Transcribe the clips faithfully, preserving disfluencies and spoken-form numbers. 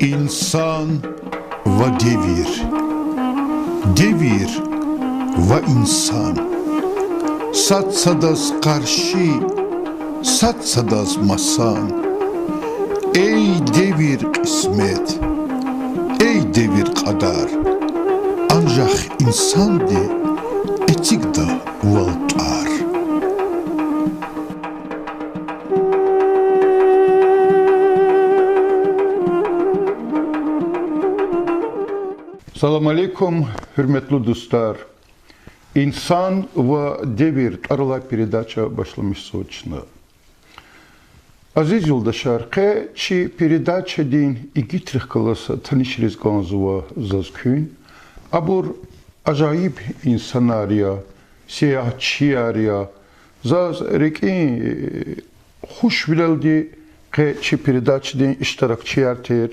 Инсан ва девир. Девир ва инсан. Сад садаз къарши, сад садаз масан. Эй, девир кьисмет, эй, девир кьадар. Анжах инсанди эцигда вал тӀвар. Салам алейкум, гьуьрметлу дустар! Инсан ва девир тӀвар алай передача башламишзава чна. Азиз юлдашар, къе чи передачадин игитрихъ галаз танишариз кӀанзава заз куьн. Абур ажайиб инсанар я, сиягьчияр я. Заз рикӀин хушвилелди къе чи передачадин иштиракчияр тир.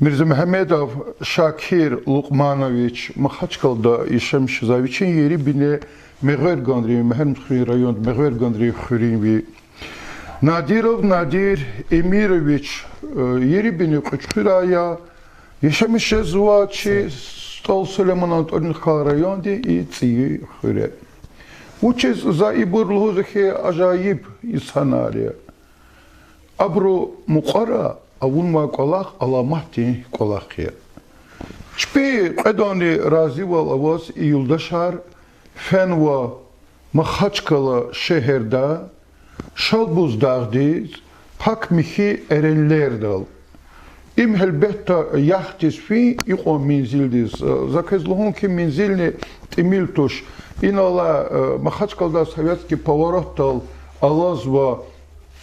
Мирзамегьамедов Шакир Лукьманович Махачкъалада яшамиш жезвай, вичин ери-бине Мегъверганрин, Мегьарамдхуьруьн районда Мегъверганрин хуьруьнви. Надиров Надир Эмирович, э, ери-бине Кьуьчхуьряй я, яшамиш жезва чи СтӀал Сулейманан тӀварунихъ галай районди и ЦӀийи хуьре. Вучиз за ибур лугьузва хьи, ажайиб инсанар я. Абурун мукьвара авунвай кӀвалах аламатдин кӀвалах я. Чпи кьведани разивал аваз и юлдашар фенва Махачкъала шегьерда, Шалбуз дагъдиз, пак михьи Эренлердал. Им гьелбетда яхдиз фин икьван мензилдиз. За квез лугьун хьи, мензилни тӀимил туш. Инал алай, э, Махачкъаладай Советский поворотдал алазва,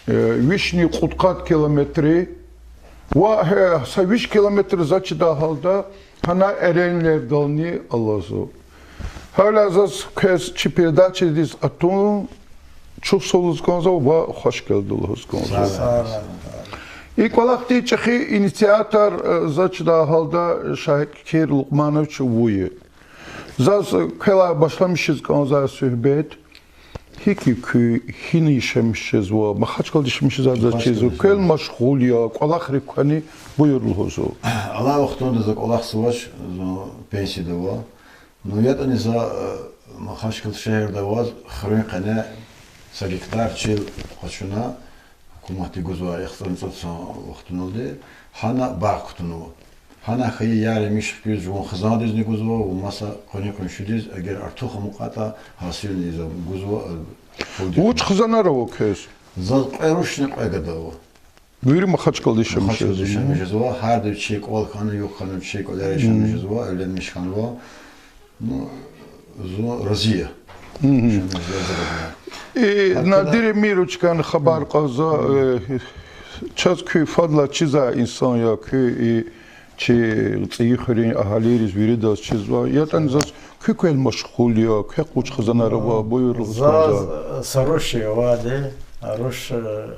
э, вишни кьудкъад километр. Ва, э, са виш километр, заз чидай гьалда, гьана Эренлердални алазва. Гьавиляй заз квез чи передачадиз атун чухсагъул лугьуз кӀанзава ва хвашгелди лугьуз кӀанзава. И кӀвалахдин чӀехи инициатор, э, заз чидай гьалда, Шакир Лукьманович, вун я. Заз квелай башламишиз кӀанзавай суьгьбет: гьикӀ я куьн, гьина яшамиш жезва, Махачкъалада яшамиш жезвай заз чизва, квел машгъул я, кӀвалахрик квани, буюр лугьузва. Алай вахтунда за кӀвалахзавач, зун пенсияда ава. Ну, ятӀани за, э, Махачкъала шегьерда аваз, хуьруьн къене са гектар чил къачуна, гьукуматди гузвай яхцӀурни цӀуд йисан вахтуналди, гьана багъ кутунва. Гьана хьайи яр-емиш хкиз жуван хизандизни гузва ва маса къуни-къуншидиз, эгер артух амукьайтӀа, гьасилни ийиз гузва, э, гьуди. Вуч хизанар ава квез? Заз кьве рушни кьве гада ава. Вири Махачкъалада яшамиш жезва. Махачкъалада яшамиш жезва, гьарда вичин кӀвал хьана, югъ хьана, вичин кӀвалера яшамиш жезва, эвленмиш хьанва. Ну, зун рази я. Яшамиш жезва. И Надир Эмирович, кӀан хабар кьаз за, э, чаз куь фадлай чизвай инсан я, куь и чи ЦӀийи хуьруьн агьалийриз виридаз чизва. ЯтӀани заз куьн квел машгъул я, квехъ вуч хизанар ава, буюр лугьуз кӀанзава. Заз, э, са руш авайди, а руш, э,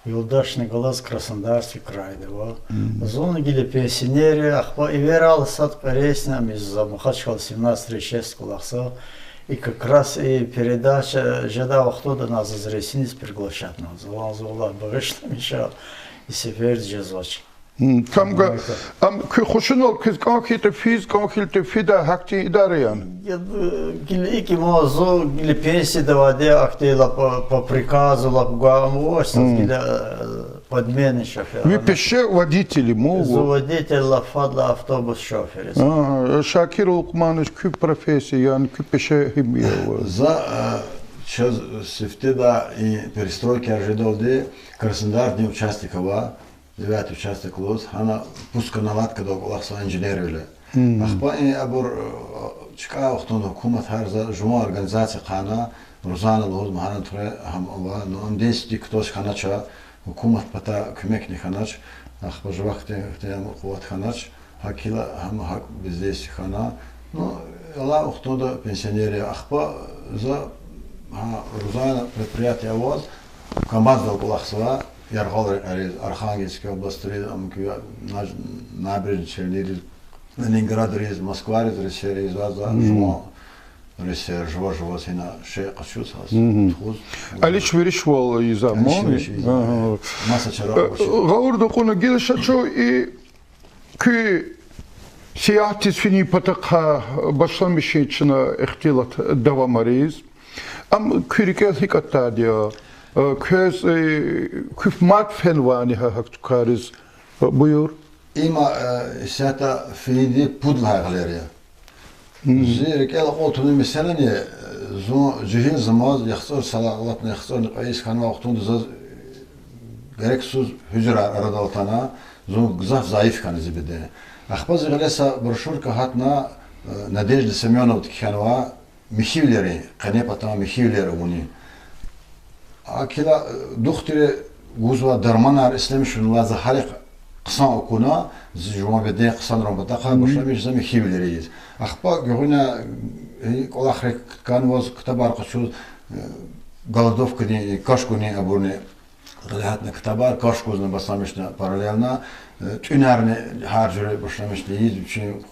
юлдашни галаз Краснодарский крайда ава. Зун гила пенсионер я, ахпа эверал сад кьве рейсни ам ийизва, Махачкъала семнадцать тридцать шесть кӀвалахзава. И как раз и передача жедай вахтунда ана заз рейсиниз приглашатьна. За лагьанзава, Аллагь багъишламиша, и сеферда жезвач. Камга, ам куь хушунал квез кӀан хьайитӀа физ, кӀан хьайитӀа фида, гьахьтин идара яни? Я, э, гила икӀ я, ма зун гила пенсияда авайди, ахьтин лап, э, по приказу лап гвай ам авач, заз гила, э, подменный шофёр. Ви пеше водитель я ман? Зун водитель, лап фадлай автобус шофёр я. Ага, Шакир Лукьманович, куь профессия, яни куь пеше гьим я ваз? За, э, чаз сифтеда и перестройкаяр жедалди Краснодардин участок ава, девятый участок лугьуз, гьана пусконаладкадал кӀвалахзава инженервиле. Ахпа и абур, э, чкӀай вахтунда гьукуматар за жуван организация хъайна, Рузана лугьуз, магьана туре гьам ава, ну, ам десять хьтин кутаз хьанач, гьукуматдин патай куьмекни хьанач, ахпа жувахъ хьтин, хьтин ам къуват хьанач, гьакӀ хьайила гьам гьакӀ бездействие хьана. Ну, алай вахтунда пенсионер я, ахпа за, гьа, Рузана предприятие аваз, КамАЗдал кӀвалахзава, яргъал рекьериз, Архангельской областдиз, ам куь, набережный Челнидиз, Ленинградриз, Москвариз, Россияриз, за, за жуван Россияр жува-жуваз гьина шей къачуз, гьаз тухуз. Алиш-веришвал ийизва, ма? Алиш-вериш ийизва. Маса чара къачуз. Гъавурда кьуна, гила ша чун и Куь сиягьатдиз финин патахъай башламишин чна ихтилат давамариз. Ам куь рикӀел гьикӀ атайди я? Э, квез, э, куь мад фенвайни гьа гьахьтин кардиз? Э, буюр. Има, э, исятда фейиди пуд лагьай гъилер я. Зи рикӀел акьалтунин месэлани, э, зун жегьилзамаз, яхцӀур сала алатна, яхцӀурни кьве йис хьанвай вахтунда заз, э, герексуз гьуьжрар арадал атана, зун гзаф зайиф хьана зи беден. Ахпа зи гъиле са брошюрка гьатна, э, Надежда Семёновади кхьенвай михьивилерин, къенепатан михьивилер авунин. Акила, э, духтури гузвай дарманар ишлемишунилай за гьарихъ хъсан акуна, зи жуван беден хъсанарун патахъай башламишна за михьивилер ийиз. Ахпа гуьгъуьна, э, кӀвалахрик кӀанваз ктабар къачуз, э, голодовкадин, э, каш гунин абурни гъиле гьатна ктабар, каш гузна башламишна параллельно, э, тӀуьнарни гьар жуьре башламишна ийиз, вичин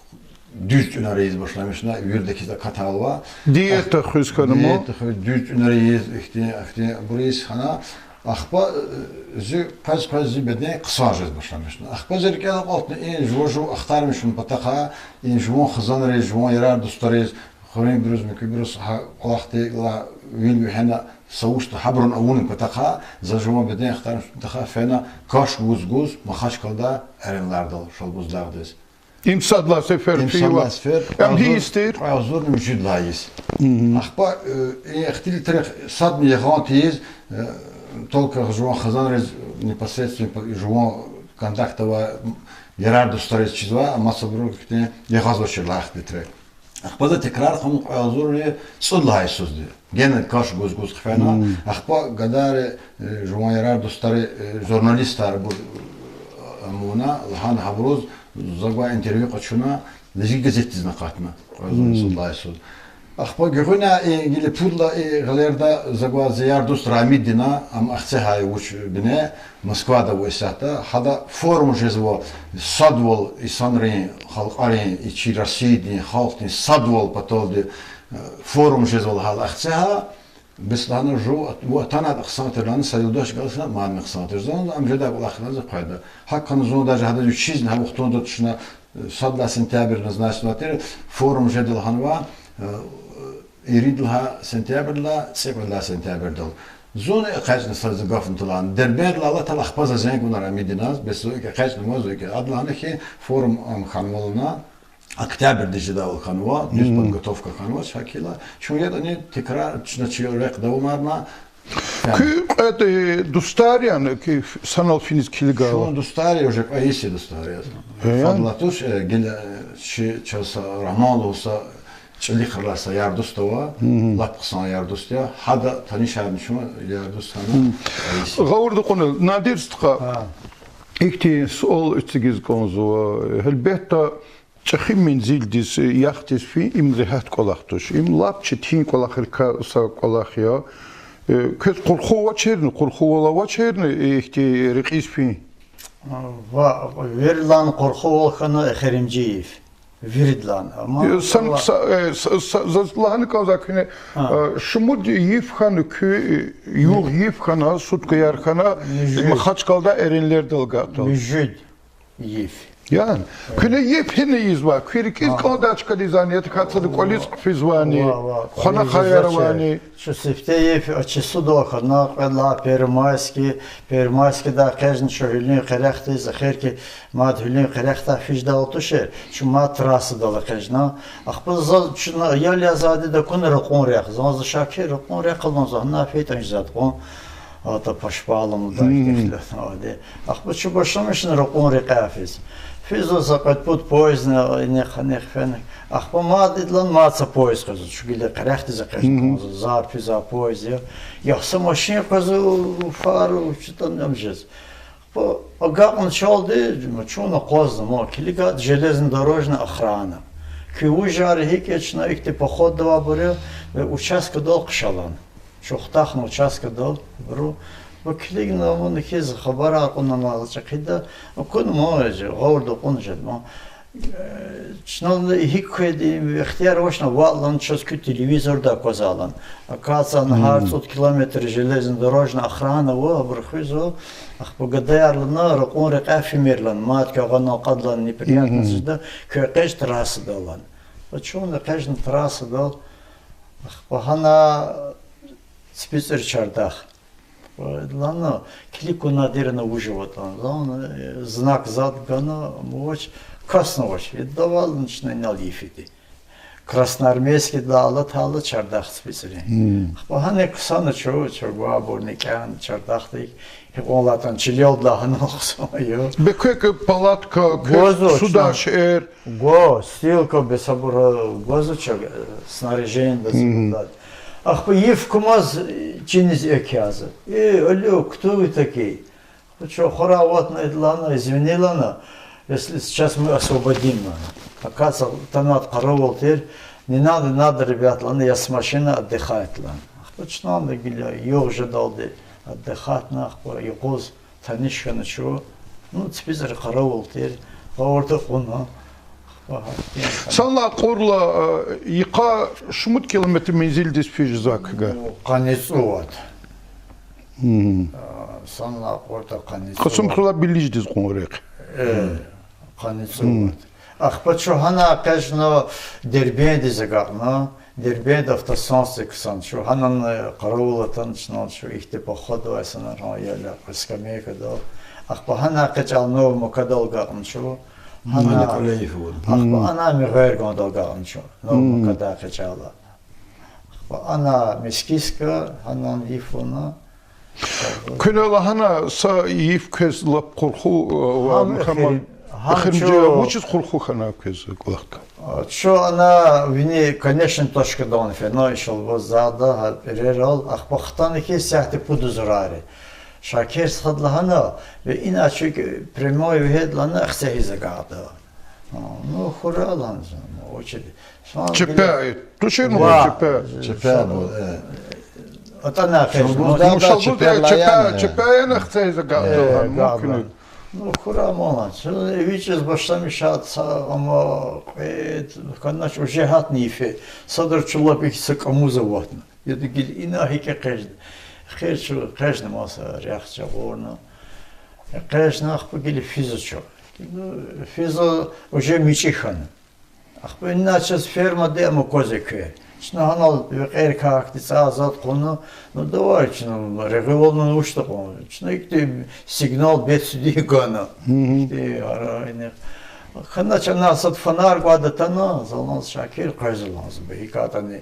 дуьз тӀуьнар ийиз башламишна, вирида хьиз акатайла. Диета хуьз хьана ман. Диета хуьз, дуьз тӀуьнар ийиз, ихьтин, ихьтинбур ийиз хьана. Ахпа, э, зи къвез-къвез зи беден хъсан жез башламишна. Ахпа зи рикӀел акьалтна и жува жув ахтармишун патахъай, и жуван хизанриз, жуван ярар-дустариз, хуьруьнбуруз, муькуьбуруз гьа кӀвалахдилай вил вегьена са вуч ятӀа гьабурун авунин патахъай, за жуван беден ахтармишун патахъай фена каш гуз-гуз Махачкъалада, Эренлардал, Шалбуз дагъдиз. Им сад лагьай сефер фейила. Им сад лагьай сефер. Ам гьи йис тир? Кьве агъзурни муьжуьд лагьай йис. Ахпа, э, и ихтилатрихъ садни ягъан тийиз, э, только жуван хизанриз, непосредственно жуван контакт авай ярар-дустариз чизвай, амма сабуру ихьтин ягъазвачир лагьай ихтилатрихъ. Ахпа за текрар хьана кьве агъзурни цӀуд лагьай йисузди. Гена каш гуз-гуз хъфена. Ахпа гадайри, э, жуван ярар-дустари, э, журналистарбур, э, амуна, лагьана гьабуруз, за гвай интервью къачуна, Лезги газетдизни акъатна кьве агъзурни цӀуд лагьай йисуз. Ахпа гуьгъуьна и гила пуд лагьай и гъилерда за гвай зи яр-дуст Рамиддина, ам Ахцегьай вуч бине, Москвада ава исятда, гьада форум жезва садвал инсанрин, халкьарин, и чи Россиядин халкьдин садвал паталди, э, форум жезва лагьайла Ахцегьа, бес лагьана жув, вун атанвайди хъсан тир лагьана, са юлдаш галаз лагьана, мадни хъсан тир. Зун ам жедай кӀвалах лагьана за къведа. ГьакӀ хьана зун даже гьадаз вичизни гьа вахтунда тушна, э, сад лагьай сентябрь назначенвай тир, форум жеда лагьанва, э, ирид лагьай сентябрьдилай цӀикьвед лагьай сентябрьдал. Зунни экъечӀна са зи гафни талгьана. Дербентдилай алатайла ахпа за зенг авуна Рамиддиназ, бес зун икӀ экъечӀнава, зун икӀ. Ада лагьана хьи, форум ам хьанвална, октябрьдиз жедайвал хьанва, дуьз подготовка хьанва, чакайла. Чун ятӀани текрар, чна чи рехъ давамарна. Куь кьвед, э, дустар яни, куь санал финиз килигайла? Чун дустар я, уже кьве йис я дустар яз. Фадлай туш, э, гила, э, чи чаз са Рагьман лугьуз са ЧӀалихрилай са яр-дуст ава, лап хъсан яр-дуст я, гьада танишарна чун яр-дуст хьана. Гъавурда кьуна, Надир стха, ихьтин суал эцигиз кӀанзава, гьелбетда, чӀехи мензилдиз, яхдиз фин, им регьят кӀвалах туш. Им лап четин кӀвалахрикай са кӀвалах я. Э, квез къурху авачирни, къурхувал авачирни, э, ихьтин рекьиз фин? Ва, виридалай къурхувал хьана эхиримжи йиф. Виридалай. Амма Э, сан-, ва- са-, э, са-, са-, заз лагьана кӀанзава куьне, А. э, шумуд йиф хьана куь, э, югъ йиф хьана, суткаяр хьана, Муьжуьд. Махачкъалада Эренлердал агатайла. Муьжуьд. Йиф. Яни, куьне йиф гьина ийизвай, куь рикӀиз кӀандай чкадиз яни, я тахьайтӀа сада кӀвализ хъфизвайни, Ва, ва, хвана куьне хайяр ийизвачир. Авайни. Чун сифте йиф, а, чи судал хьана, кьвед лагьай Первомайский, Первомайскийдай экъечӀна чун гьуьлуьн къерехдиз, эхирки мад гьуьлуьн къерехдай физдайвал тушир, чун мад трассадал экъечӀна. Ахпа заз чна ял язвайди акуна Ракьун рехъ. Заз за шак хьи, Ракьун рехъ алан за гьана фейитӀани жезвайди кьван. АтӀа пашпалам дайдихъ лаф авайди. Ахпа чун башламишна Ракьун рекьяй физ. Физва са кьвед-пуд поездни инихъ-анихъ фена. Ахпа мад идалай мад са поезд къвезва. Чун гила къерехдиз экъечӀна кӀанзава, зар физвай поезд я. Я са машин къвезва, фар, читан ам жез. Ахпа агакьначалди чун акъвазна, ма килигайтӀа железнодорожная охрана. Куь вужар, гьикӀ я, чна ихьтин походда авайбур я, ва участкадал хъша лагьана. Чун хутахна участкадал, абуру, ва килигна, вуна хьиз хабарар кьуна ма чӀехида, акуна ма, гъавурда акьуна жеда ма. Э, чна гьикӀ хьайиди ихтияр авачни ваъ лагьана чаз куь телевизорда аквазвайла. Оказывается, гьар цӀуд километр железнодорожный охрана ава, абуру хуьзва, ахпа гадаяр лагьана, ракьун рекьяй фимир лагьана, мад квехъ гъана акъудна неприятность жеда, квехъ экъечӀ трассадал лагьана. Ва чун экъечӀна трассадал, ахпа гьана ЦипицӀри чардах. Лагьана, килигна, Надировна вуж аватӀа лагьана, знак заз гана, ам авач, касни авач. Идавай лагьана чна инал йифиди. Красноармейскийдилай алатайла чардах ЦипицӀри. Ахпа гьана хъсана чун, чун гвайбурни кӀан чардахдик, гьикьван лагьайтӀани чилелди лагьана хъсан я. Бес квек палатка, квек суда шейэр? Гва, стиралка, бес абур гваз чун, снаряжениедиз гузвайди. Ахпа йиф кумаз чиниз экв язава. Э, алло, кто вы такие? Ахпа чун хура аватна, лагьана, извини лагьана, если сейчас мы освободим лагьана. Оказывается, тана къаравул тир, не надо, надо, ребят лагьана, я с машины отдыхать лагьана. Ахпа чна гила югъ жедалди отдыхать на, ахпа юкъуз таниш хьана чун, ну, ЦипицӀри къаравул тир, гъавурда кьуна. Санлай кьурла, э, йикъа шумуд километр мензилдиз физ жезвай квевай? Къанни цӀувад. Э, санлай кьурла къанни цӀувад. Кьасумхуьрелай Билиждиз кьван рехъ. Э, къанни цӀувад. Ахпа чун гьана экъечӀна, Дербентдиз агакьна, Дербентда автостанция ксана чун, гьанани къаравул атана чна, чун ихьтин походвал санал гьа яла скамейкада. Ахпа гьана экъечӀайла Новая Макадал агакьна чун. Гьана, ахпа ана Мегъергандал агакьна чун, Новая Макада экъечӀайла. Ахпа ана Мискиска, гьанани йиф авуна. Куьне лагьана, са йиф квез лап къурху, э, ва гьам мукаммал эхир, гьам эхиримжи чун вучиз къурху хьана квез кӀвалахда? Чун ана вини конечный точкадани фена, иншаллагь, зада гьа пӀирерал, ахпа хтана хьи, сятда пуд зурайри. Шакир стхади лагьана, ве ина чун прямой вегьеда лагьана, Ахцегьиз агакьда. Ну, хура лагьана, очередь. Чепе, тушир мугьу чепе. Чепе бу, э. АтӀана экъечӀна. Шалбуз дагъда чепе, чепе, чепе яна Ахцегьиз агакьда лагьана, мумкин я. Ну, хура ман лагьана. Чун эвичӀиз башламишайди са, амма кьвед хьанач, уже гьатна йифе. Садра чун лап ихьтин са кӀамуз аватна. Яда гила ина гьикӀ экъечӀна. Эхир чун экъечӀна маса рехъ жагъурна. ЭкъечӀна, ахпа гила физва чун. Ну, физва, уже мичӀи хьана. Ахпа ина чаз фермади ам акваз эквер. Чна гьанал векьерикай гьахьтин цӀай-затӀ кьуна, ну, давай чна регъуьвална вуч такьун. Чна ихьтин сигнал бедствия гана. Ихьтин гьара ина. Хьанач ана сад фонарь кӀватӀ атана, залан Шакир къвезва лагьанзава, гьикьван ятӀани,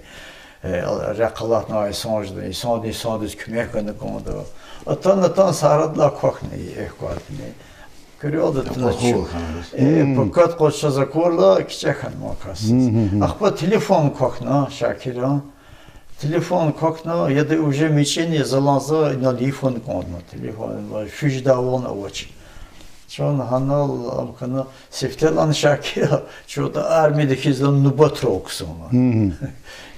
э, рехъ алатнавай инсан жеда, инсанди инсандиз куьмек гана кӀанда. Атана, атана са арадилай квахьна, эхкватӀни. Куьрелди атана чу. Э, пакад къваз чаз акурла, кичӀе хьана ман кас. Ахпа телефон квахьна Шакиран. Телефон квахьна, яда уже мичӀини, залан за инал йифун кӀандна. Телефон физ жедайвални авач. Чун гьанал ам хьана, сифте лагьана Шакира, чун атӀа армияда хьиз лагьана нубатрал ксун лагьана.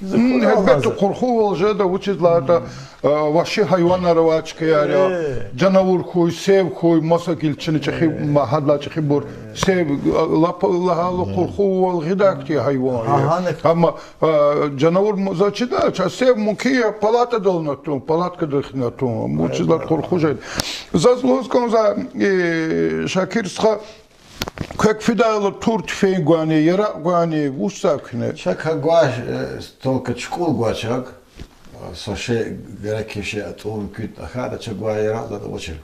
Гьелбетда, къурхувал жеда, вучиз лагьайтӀа, э, вагьши гьайванар авай чкаяр я, жанавур хьуй, сев хьуй, маса гила чна чӀехи, ма гьадалай чӀехибур, сев, э, лап лагьайла къурхувал гъидай хьтин гьайван я. Амма, э, жанавур ма-, заз чидач, а сев мумкин я палаткадал атун, палаткадал хьина атун, вучиз лагьайтӀа къурху жеда. Заз лугьуз кӀанзава, э, Шакир стха, квек фидайла тур-тфенг гвани, яракь гвани, вуч за куьне? Чак гвай, э, только чукӀул гвай чак. Са шей, герек шей атӀун, куьд ахьайтӀа, чак гвай яракь затӀ авачир.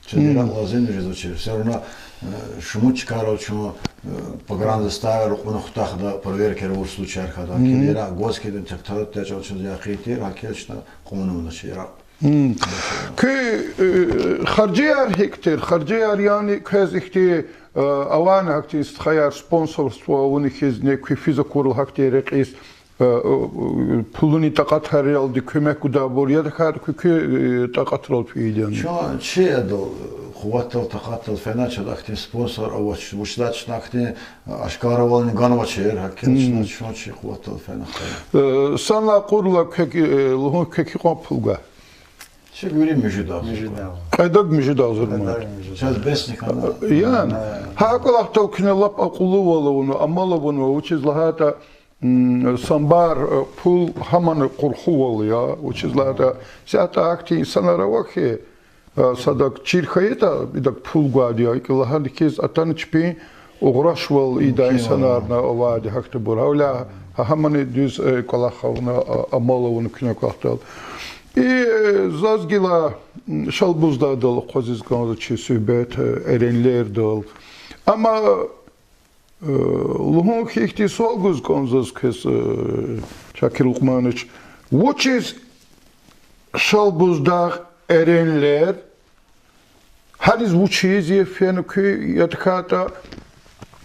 Чаз яракь лазим жезвачир. Всё равно, э, шумуд чкайрал чун, э, погранзаставайра кьуна хутахда, проверкаяр авур случайяр хьайитӀа. Яракь гваз хьайитӀани, чак таратдай чӀал чаз яхъ тир, гьакӀ чна кьунванач яракь. Куь, э, харжияр гьикӀ тир? Харжияр, яни квез ихьтин, э, авани гьахьтин стхаяр, спонсорство авуна хьиз, не куьн физ акурла гьахьтин рекьиз, э, э, пулунин такьатралди куьмек гудайбур, я тахьайтӀа куь, куь, э, такьатрал фейиди яни? Чун чи адал, къуватдал, такьатдал фена, чаз ахьтин спонсор авач, вучиз лагьайтӀа чна ахьтин ашкаравални ганвачир, гьакӀ чна чун чи къуватдал фена хьана. Э, санлай кьурла квек, э, лугьун, квек гьикьван пул гвай? Чеб вири муьжуьд агъзур. Муьжуьд агъзур. Кьведаг муьжуьд агъзур ма. Кьведаг муьжуьд. Чаз бес никана. Яни, гьа кӀвалахдал куьне лап акьуллувал авуна, амал авуна, вучиз лагьайтӀа, м, самбар, э, пул гьамани къурхувал я, вучиз лагьайтӀа, исятда ахьтин инсанар ава хьи, э, садак чир хьайитӀа, идак пул гвайди я, икӀ лагьана хьиз, атана чпин угърашвал ийидай инсанарни авайди гьахьтинбур. Гьавиляй гьа-, гьамани дуьз, э, кӀвалах авуна, а-, амал авуна куьне кӀвалахдал. И, э, заз гила, м, Шалбуздагъдал акъвазиз кӀанзава чи суьгьбет, э, Эренлердал. Амма, э, лугьун хьи, ихьтин суал гуз кӀанзава заз квез, э, Шакир Лукьманович, вучиз Шалбуздагъ, Эренлер, гьаниз вучиз я фена куьн, я тахьайтӀа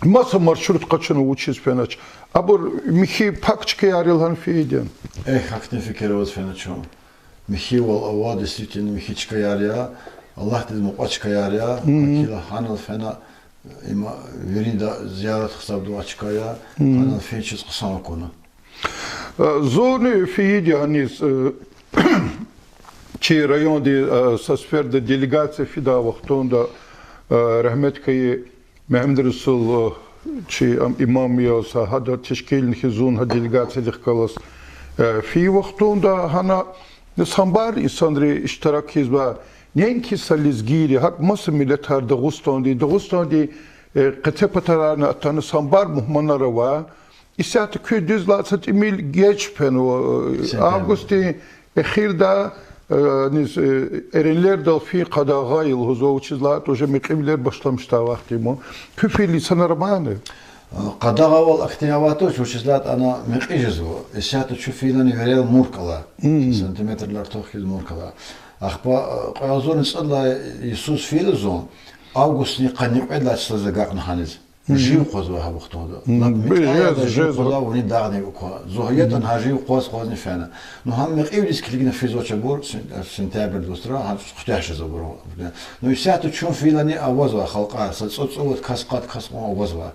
маса маршрут къачуна вучиз фенач? Абур михьи пак чкаяр я лагьана фейиди яни? Эхь, гьахьтин фикир аваз фена чун. Михьивал ава, действительно, михьи чкаяр я, Аллагьдиз мукьва чкаяр я, гьакӀ хьайила гьанал фена, им вирида зиярат гьисабзавай чка я, гьанал фин чаз хъсан акуна. Э, зунни фейиди я гьаниз, э, чи районди, э, са сеферда делегация фидай вахтунда, э, рагьмет хьайи Мегьамедрасул, э, чи ам имам я, са гьада тешкилни хьиз зун гьа делегациядихъ галаз, э, фейи вахтунда гьана самбар инсанри иштирак ийизва, неинки са лезгийри, гьакӀ маса миллетар Дагъустанди, Дагъустанди, э, къецепатарайни атана самбар мугьманар ава. Исятда куьн дуьз лагьайтӀа, са тӀимил геж фенва, э, августдин эхирда, э, низ, э, Эренлердал фин къадагъа я лугьузва, вучиз лагьайтӀа уже мекьивилер башламишдай вахт я ман. Куь фейила инсанар амани? Къадагъавал ахьтин авайди туш, вучиз лагьайтӀа ана мекьи жезва. Исятда чун фейилани веревал мурк ала. Сантиметрдилай артух хьиз мурк ала. Ахпа, э, кьве агъзурни цӀудалай йисуз фейила зун, августдин къанни кьведалай числодиз агакьна гьаниз. Жив къвазва гьа вахтунда. Лап мекьи жезва, жив къвазва, вуни дагъни аква. Зун гьа ятӀани гьа жив къваз-къвазни фена. Ну, гьам мекьивилиз килигна физвач абур, сен-, сентябрь дустра, гьа куьтягь жезва абур. Ну, исятда чун фейилани авазва халкьар, са цӀу-, цӀувад кас, къад кас кьван авазва.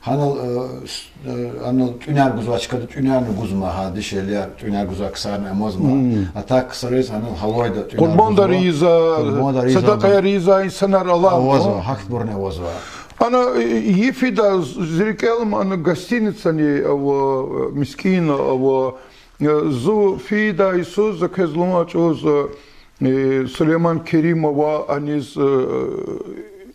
Гьанал, э, с-, э, гьанал тӀуьнар гузвай чкада тӀуьнарни гузма, гьа дишегьлияр, тӀуьнар гузвай ксарни амазма. А так ксариз гьанал гьавайда тӀуьнар гузва. Къурбандар ийиз, къурбандар ийиз, садакьаяр ийиз инсанар алама. Авазва, гьахьтинбурни авазва. Ана, э, йифида зи рикӀел ама, ана гостиницани ава, э, мискӀинни ава, э, зун фейида йисуз, за квез лугьун чӀавуз, э, Сулейман Керимова аниз, э,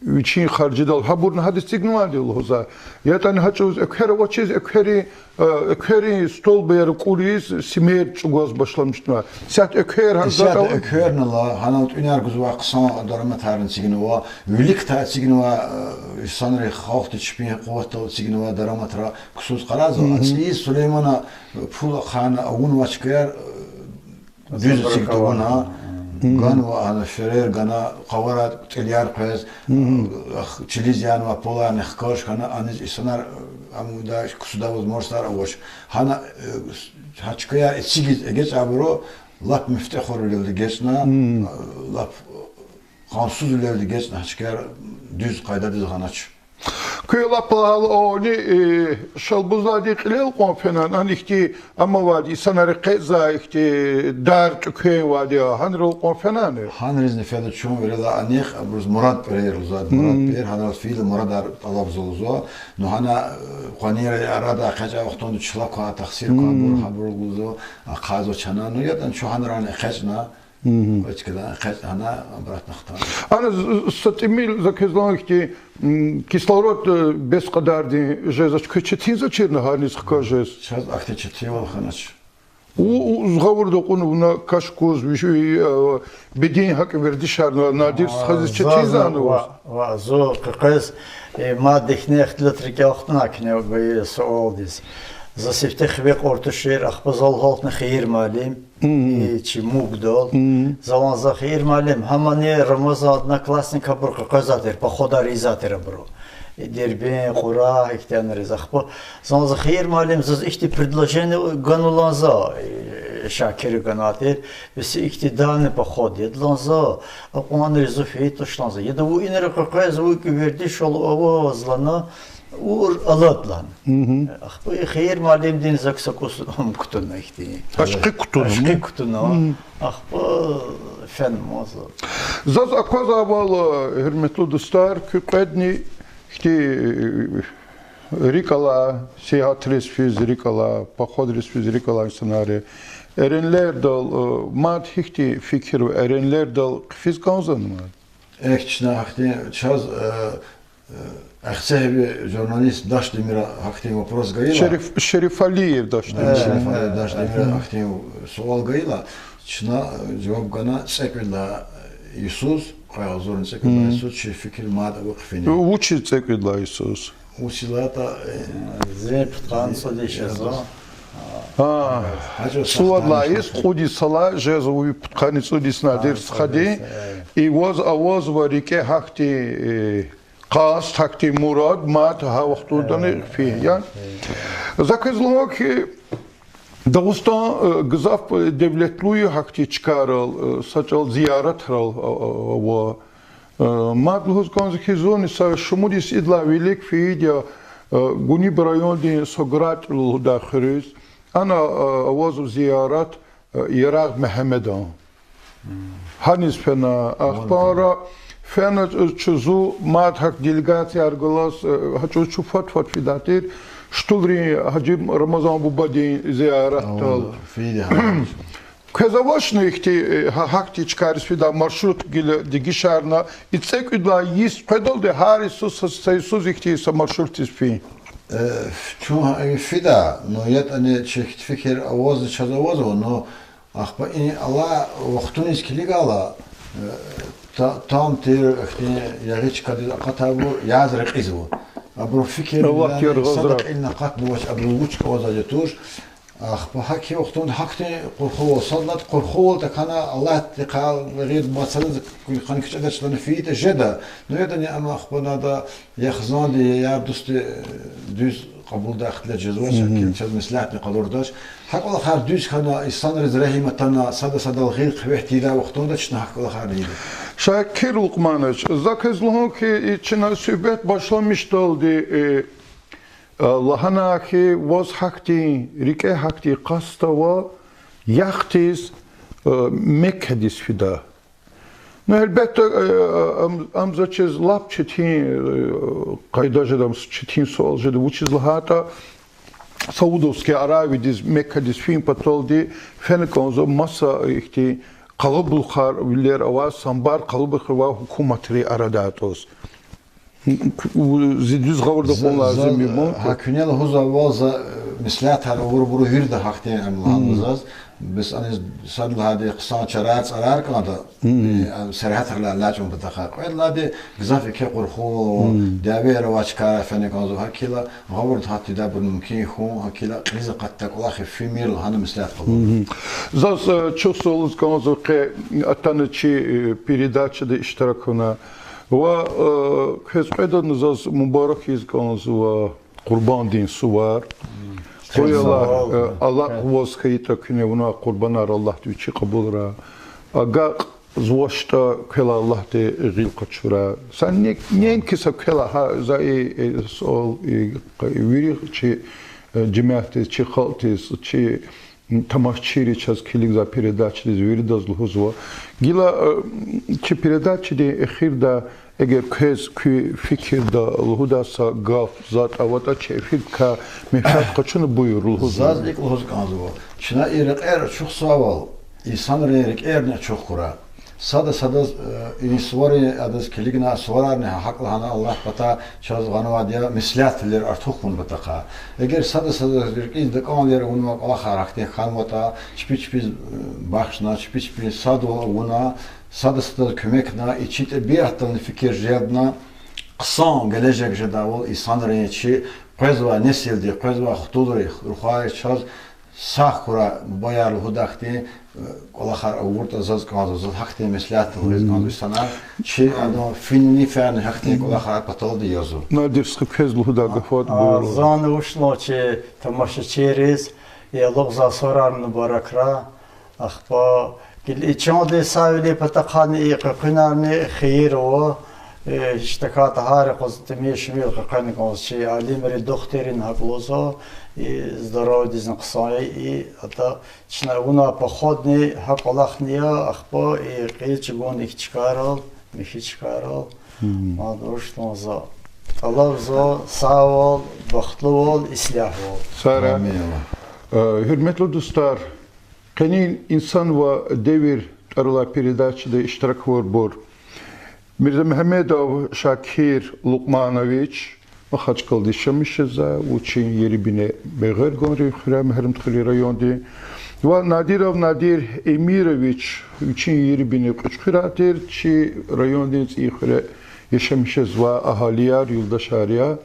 вичин харжидал гьабурни гьадаз эцигнавайди лугьузва. ЯтӀани гьа чӀавуз эквер авачиз, экверин, э, экверин столбаяр акӀуриз, симер чӀугваз башламишнава. Исятда эквер гьа затӀ ава? Исятда экверни ала, гьанал тӀуьнар гузвай хъсан дараматарни эцигнава, виликдай эцигнава, э, инсанри, халкьди чпин къуватдал эцигнава дараматра, ксус къарагзава. ЦӀийиз Сулеймана пул ахъайна авунвай чкаяр, э, дуьз эциг тавуна, ганва ана ферер гана, къаварай кӀелияр къвез, ах, чилиз янавай поларни хкаж хьана, аниз инсанар, ам да ксудай возможностьар авач. Гьана, э, гьа чкаяр эцигиз эгечӀайбуру лап муфтехурвилелди эгечӀна, лап къансузвилелди эгечӀна, гьа чкаяр дуьз къайдадиз гъанач. Куьн лап лагьайвал, ани, э, Шалбуздагъдин кьилел кьван фенани, ана ихьтин амайвайди, инсанар экъечӀзавай ихьтин дар тӀеквенвайди, гьанрал кьван фенани? Гьанризни фена чун вирелай анихъ, абуруз мурад пӀирер лугьузва, мурад пӀир, гьанал фейила мурадар тӀалабзава лугьузва. Ну гьана, э, къванер арада экъечӀай вахтунда чуьлак квай, тахсир квайбур, гьабур лугьузва, ахъайзавач гьана. Ну ятӀани чун гьанрани экъечӀна. Квачкада экъечӀ гьана обратно хтана. Ана з-, з-, са тӀимил, за квез лагьана хьи, м, кислород, э, бес кьадардин жезвач, квез четинзавачирни гьаниз хкаж жез? Чаз ахьтин четинвал хьанач. У, у, з гъавурда кьуна вуна каш гуз, виш, э, беден гьакӀ вердишарна, надир стхадиз четинзавани ваз? Ва, ва, зун къекъвез, э, мад ихьтин ихтилат рикӀел хтана куьне гайи суалдиз. За сифте хиве кьур тушир, ахпа зал гьалтна хийир муаллим. И чи МУГ-дал. За ван за хийир муаллим, гьамани Рамазан одноклассник абур къекъвезавай тир, походар ийизвай тир абуру. И Дербент, Кьурагь, ихьтинриз. Ахпа за ван за хийир муаллим, заз ихьтин предложение ганва лугьузва, и Шакира ганвай тир. Бес ихьтин дальний поход ятӀа лугьузва, акьванриз зун фейи туш лугьузва. Яда вун инра къекъвез, вун икӀ вердишвал аваз лана, Ур алад лагьана. Ахпа и Хийир муаллимдин за кса кӀус ам кутуна ихьтин. Ашкъи кутуна. Ашкъи кутуна. Ахпа фена ман за. Заз аквазвайвал, гьуьрметлу дустар, куь кьведни ихьтин, э, рикӀ алай, сиягьатриз физ рикӀ алай, походриз физ рикӀ алай инсанар я. Эренлердал, э, мад гьихьтин фикир ава, эренлердал хъфиз кӀанзавани мад? Эхь, чна гьахьтин чаз, э, э, Ахцегьви журналист Дашдемира гьахьтин вопрос гайила. Шериф-, Шерифалиев Дашдемир. Э, Шерифалиев Дашдемира гьахьтин суал гайила. Чна, э, жаваб гана цӀекӀуьд лагьай йисуз, къайгъзурни цӀекӀуьд лагьай йисуз чи фикир мад ава хъфини. Вучиз цӀекӀуьд лагьай йисуз? Вучиз лагьайтӀа, э, зи пудкъанни цӀуд йис жезва. ЦӀувад лагьай йис кьуд йис алай жезва, ви пудкъанни цӀуд йис, Надир стхади. И ваз авазва рикӀе гьахьтин, э, къаст, гьахьтин мурад, мад гьа вахтундани хъфин я. За квез лугьун хьи, Дагъустан, э, гзаф, э, девлетлу я гьахьтин чкайрал, э, са чӀал зияратрал, а, а, ава. Э, мад лугьуз кӀанзава хьи, зунни са шумуд йис идалай вилик фейиди я, э, Гуниб райондин Согратьлу лугьудай хуьруьз. Ана, э, авазва зиярат, э, Ярагъ Мегьамедан. Гьаниз фена, ахпа ара фена, э, чузу мад гьахьтин делегацияр галаз, э, гьа чӀавуз чун фад-фад фидай тир, Штулрин Гьажи Рамазан бубадин зияратдал. Квез авачни ихьтин, э, гьа-, гьахьтин чкайриз фидай маршрут гила дегишарна, и цӀекӀуьд лагьай йис къведалди гьар йисуз са, са йисуз ихьтин са маршрутдиз фин? Э, чун гьа-, фида, ну, ятӀани чи хьтин фикир авазва, чаз авазва, ну, ахпа и алай вахтуниз килигайла, э, та-, там тир ихьтин ягъи чкадиз акъатайбур яз рекьизва. Абурун фикирдилани сада кьилни акъатнавач, абуру вуч кӀанзавайди туш. Ахпа гьахьтин вахтунда гьахьтин къурхувал, сад лагьайтӀа къурхувал тахьана, Аллагьдихъ гъейри мад садаз къанни кичӀедач лагьана фейитӀа жеда. Ну, ятӀани ам ахпа нада я хизанди, я яр-дусти, э, дуьз кьабулдай ихтилат жезвач, чаз меслятни къалурдач. Гьа кӀвалахар дуьз хьана, инсанриз регьим атана, сада садал гъил хъивегьди тирдай вахтунда чна гьа кӀвалахарни ийида. Шакир Лукьманович, за квез лугьун хьи, и чна суьгьбет башламишдалди, э, э, лагьана хьи, ваз гьахьтин, рикӀе гьахьтин къаст ава, яхдиз, э, Меккадиз фида. Ну, гьелбетда, э, ам, ам за чиз лап четин, э, къайда жеда, ам четин суал жеда, вучиз лагьайтӀа Саудовский Аравиядиз, Меккадиз фин паталди фена кӀанзава маса ихьтин къалабулухар, вилер авай, самбар къалабулухар авай гьукуматрин арада атӀуз. Зи дуьз гъавурда кьун лазим я, ман. Гьа куьне лугьузвайвал за, э, меслятар авурбуру вирида гьахьтин ам лагьанва заз. Бес аниз сад лагьайди хъсан чарар-цӀарар кӀанда, э, сергьятрилай элячӀун патахъай. Кьвед лагьайди гзаф еке къурхувал ава, дявеяр авай чкайра фена кӀанзава, гьакила гъавурда гьат тийидайбур мумкин хьун, гьакила кьилиз акъатдай кӀвалах фимир лагьана меслят къалурда. Заз, э, чухсагъул лугьуз кӀанзава къе атана чи, э, передачада иштирак авуна. Ва, э, квез кьведазни заз мубарак ийиз кӀанзава Къурбандин сувар. Къуй Аллагь, э, алакь ваз хьайитӀа, куьне авунвай къурбанар Аллагьди вичи кьабулрай. АгакьзавачтӀа, квелай Аллагьди гъил къачурай. Са не-, неинки са квелай, гьа за и, и суал, и, вири чи, э, жемятдиз, чи халкьдиз, чи тамашачийриз, чаз килигзавай передачадиз, виридаз лугьузва. Гила, э, чи передачадин эхирда, эгер квез куь фикирда лугьудай са гаф, затӀ аватӀа, чи эфирдикай менфят къачуна, буюр, лугьузва. Заз икӀ лугьуз кӀанзава. Чна и рекьер ачухзавайвал, инсанрин рикӀерни ачух хьурай. Сада садаз, э, и суварин, адаз килигна суварарни гьа-, гьакӀ лагьана Аллагьдин патай чаз гъанвайди я меслятвилер артух хьун патахъай. Эгер сада садаз рикӀиз такӀанвилер авунвай кӀвалахар гьахьтин хьанватӀа, чпи чпиз, э, бахшна, чпи чпиз садвал авуна, сада садаз куьмекна, и чи тӀебиатдални фикир желбна, хъсан гележег жедайвал инсанрин, чи къвезвай несилди, къвезвай хтулри, рухвайри чаз сагъ хьурай, бубаяр лугьудай хьтин, э, кӀвалахар авуртӀа заз кӀанзава, заз гьахьтин меслятдал гъиз кӀанзава инсанар, чи адан финни фенни гьахьтин кӀвалахар паталди язва. Надир стха, квез лугьудай гаф ава, буюр. Зани вуч лугьун чи тамашачийриз, и алукьзавай суварарни мубаракрай. Ахпа гила и чандин сагъвилин патахъайни и къекъуьнарни хийир ава, Э, гьич тахьайтӀа гьар юкъуз тӀимил-шимил къекъвена кӀанзава, чи алимри, духтурри гьакӀ лугьузва, и здоровьедизни хъсан я, и ада чна авуна походни гьа кӀвалахни я, ахпа и кьил чӀугун ихьтин чкайрал, михьи чкайрал, мад вуч лугьузва, тӀалабзава, сагъвал, бахтлувал, ислягьвал. Сагърай. Амин. Э, гьуьрметлу дустар, къенин Инсан ва девир тӀвар алай передачада иштирак авурбур Мирзамегьамедов Шакир Лукьманович, Махачкъалада яшамиш жезвай, вичин ери-бине Бегъергунрин хуьре, Мегьарамдхуьруьн районда, ва Надиров Надир Эмирович, вичин ери-бине Кьуьчхуьряй тир, чи райондин ЦӀийи хуьре яшамиш жезвай агьалияр, юлдашар я.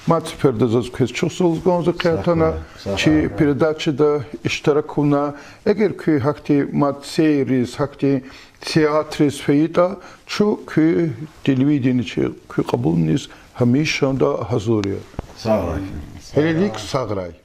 Мад сеферда заз квез чухсагъул лугьуз кӀанзава, къе атана, чи передачада иштирак авуна. Эгер куьн гьахьтин мад сейриз, гьахьтин театриз фейитӀа, чун куь телевидение чи куь кьабулуниз гьамишанда гьазур я. Гьелелиг сагърай.